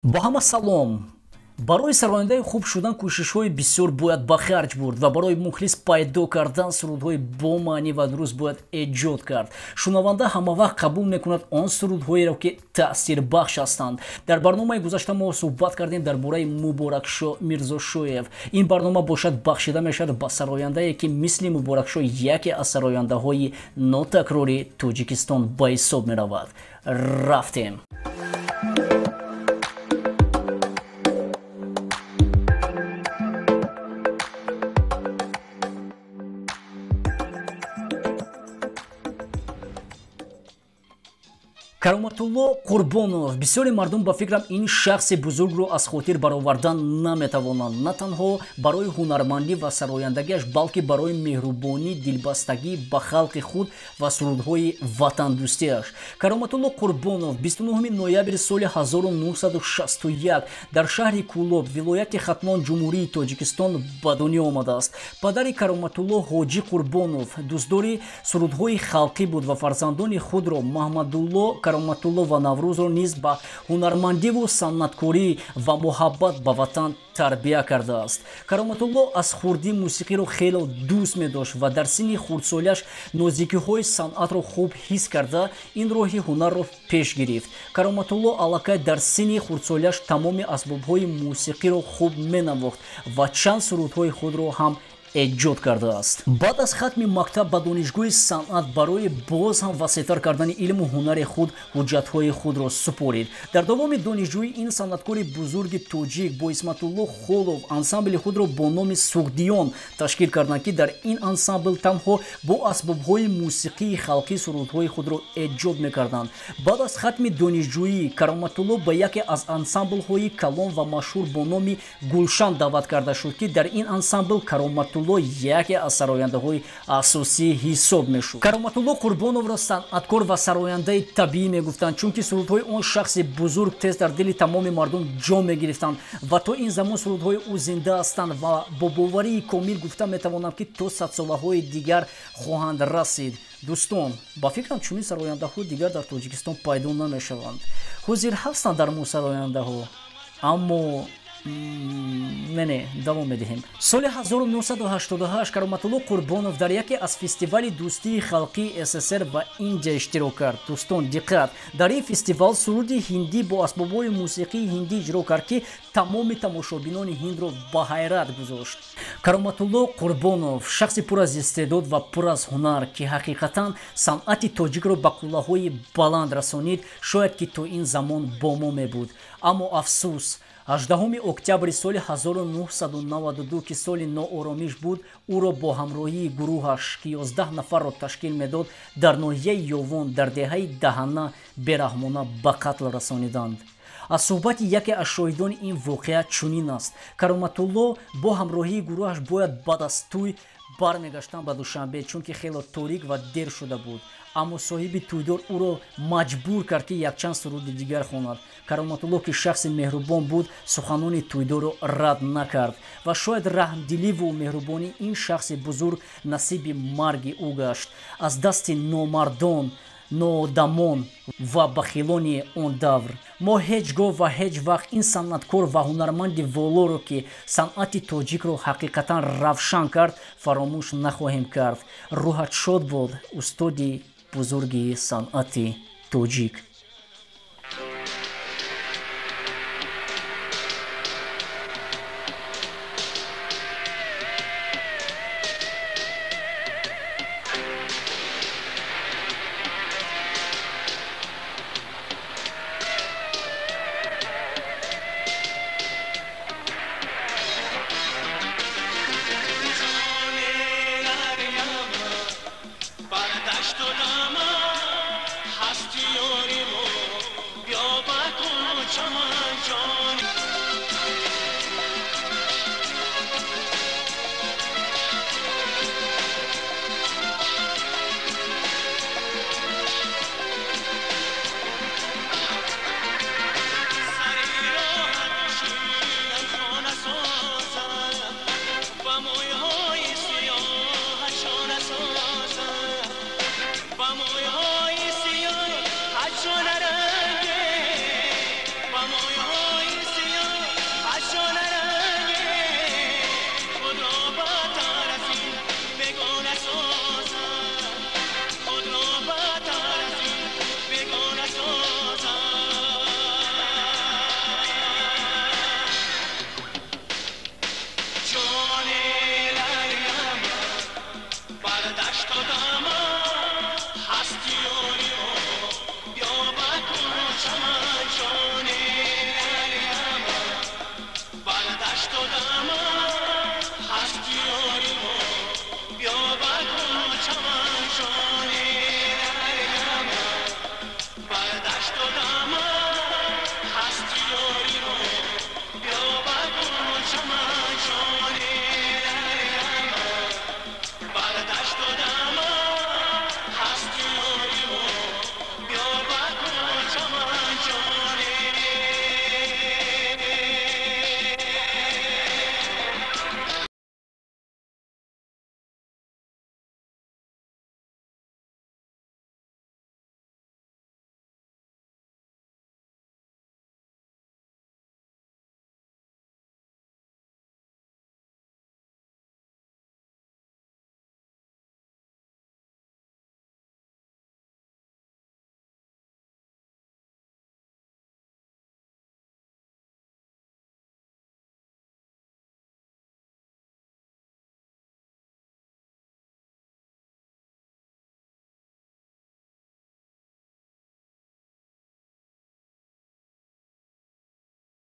Ба ҳама салом. Барои сарояндаи хуб шудан кӯшишҳои бисёр бояд ба харҷ бурд ва барои мухлис пайдо кардан сурудҳои бомаънӣ ва дуруст бояд эҷод кард. Шунаванда ҳамавақт қабул мекунад он сурудҳоеро, ки таъсирбахш ҳастанд. Дар барномаи гузашта мо суҳбат кардем дар бораи Муборакшо Мирзошоев. Ин барнома бошад бахшида мешавад ба сарояндае, ки мисли Муборакшо яке аз сарояндаҳои нотакрори Тоҷикистон ба ҳисоб меравад. Рафтем. Кароматулло Қурбонов. Бисёри мардум ба фикрам ин шахси бузургро аз хотир баровардан наметавонанд, на танҳо барои ҳунармандӣ ва сарояндагиаш, балки барои меҳрубонӣ, дилбастагӣ ба халқи худ ва сурудҳои ватандӯстиаш. Кароматулло Қурбонов 29 ноябри соли 1961 дар шаҳри Кӯлоб, вилояти Хатлон, Ҷумҳурии Тоҷикистон ба дунё омадааст. Падари Кароматулло Ҳоҷӣ Қурбонов дӯстдори сурудҳои халқӣ буд ва фарзандони худро Маҳмадулло, Кароматулло ва Наврӯзро низ ба ҳунармандиву санъаткорӣ ва муҳаббат ба ватан тарбия кардааст. Кароматулло аз хурдӣ мусиқиро хело дӯст медошт ва дар синни хурдсолиаш нозикиҳои санъатро хуб ҳис карда, ин роҳи ҳунарро пеш гирифт. Кароматулло аллакай дар синни хурдсолиаш тамоми асбобҳои мусиқиро хуб менавохт ва чанд сурудҳои худро ҳам эҷод кардааст. Баъд аз хатми мактаб ба донишгоҳи санъат барои боз ҳам васеътар кардани илму ҳунари худ ҳуҷҷатҳои худро супорид. Дар давоми донишҷӯӣ ин санъаткори бузурги тоҷик бо Исматулло Холов ансамбли худро бо номи Суғдиён ташкил карданд, ки дар ин ансамбл танҳо бо асбобҳои мусиқии халқӣ сурудҳои худро эҷод мекарданд. Баъд аз хатми донишҷӯӣ Кароматулло ба яке аз ансамблҳои калон ва машҳур бо номи Гулшан даъват карда шуд, ки дар ин ансамбл Кароматулло яке аз сарояндаҳои асосӣ ҳисоб мешуд. Кароматулло Қурбоновро санъаткор ва сарояндаи табиӣ мегуфтанд, чунки сурудҳои он шахси бузург тез дар дили тамоми мардум ҷо мегирифтанд ва то ин замон сурудҳои ӯ зинда ҳастанд ва бо боварии комил гуфта метавонам, ки то садсолаҳои дигар хоҳанд расид. Дӯстон, ба фикрам чунин сарояндаҳо дигар дар Тоҷикистон пайдо намешаванд. Ҳозир ҳастанд дар мо сарояндаҳо, аммо не, давом медиҳем. Соли 1988 Кароматулло Қурбонов дар яке аз фестивали дӯстии халқии СССР ва Индия иштирок кард. Дӯстон, диққат! Дар ин фестивал суруди ҳиндӣ бо асбобҳои мусиқии ҳиндӣ иҷро кард, ки тамоми тамошобинони ҳиндро ба ҳайрат гузошт. Кароматулло Қурбонов шахси пур аз истеъдод ва пур аз ҳунар, ки ҳақиқатан санъати тоҷикро ба қуллаҳои баланд расонид, шояд ки то ин замон бо мо мебуд. Аммо афсӯс, 18 октябри соли 1992, ки соли нооромиш буд, ӯро бо ҳамроҳии гурӯҳаш, ки 11 нафарро ташкил медод, дар ноҳияи Ёвон дар деҳаи Даҳана бераҳмона ба қатл расониданд. Аз суҳбати яке аз шоҳидони ин воқеа чунин аст: Кароматулло бо ҳамроҳии гурӯҳаш бояд баъд аз тӯй бармегаштанд ба Душанбе, чунки хело торик ва дер шуда буд. Аммо соҳиби тӯйдор ӯро маҷбур кард, ки якчанд суруди дигар хонад. Кароматулло, ки шахси меҳрубон буд, суханони тӯйдорро рад накард ва шояд раҳмдиливу меҳрубонии ин шахси бузург насиби марги ӯ гашт. Аз дасти номардон, ноодамон ва бахилони он давр. Мо ҳеҷ гоҳ ва ҳеҷ вақт ин санъаткор ва ҳунарманди волоро, ки санъати тоҷикро ҳақиқатан равшан кард, фаромӯш нахоҳем кард. Рӯҳат шод бод, устоди бузурги санъати тоҷик. John.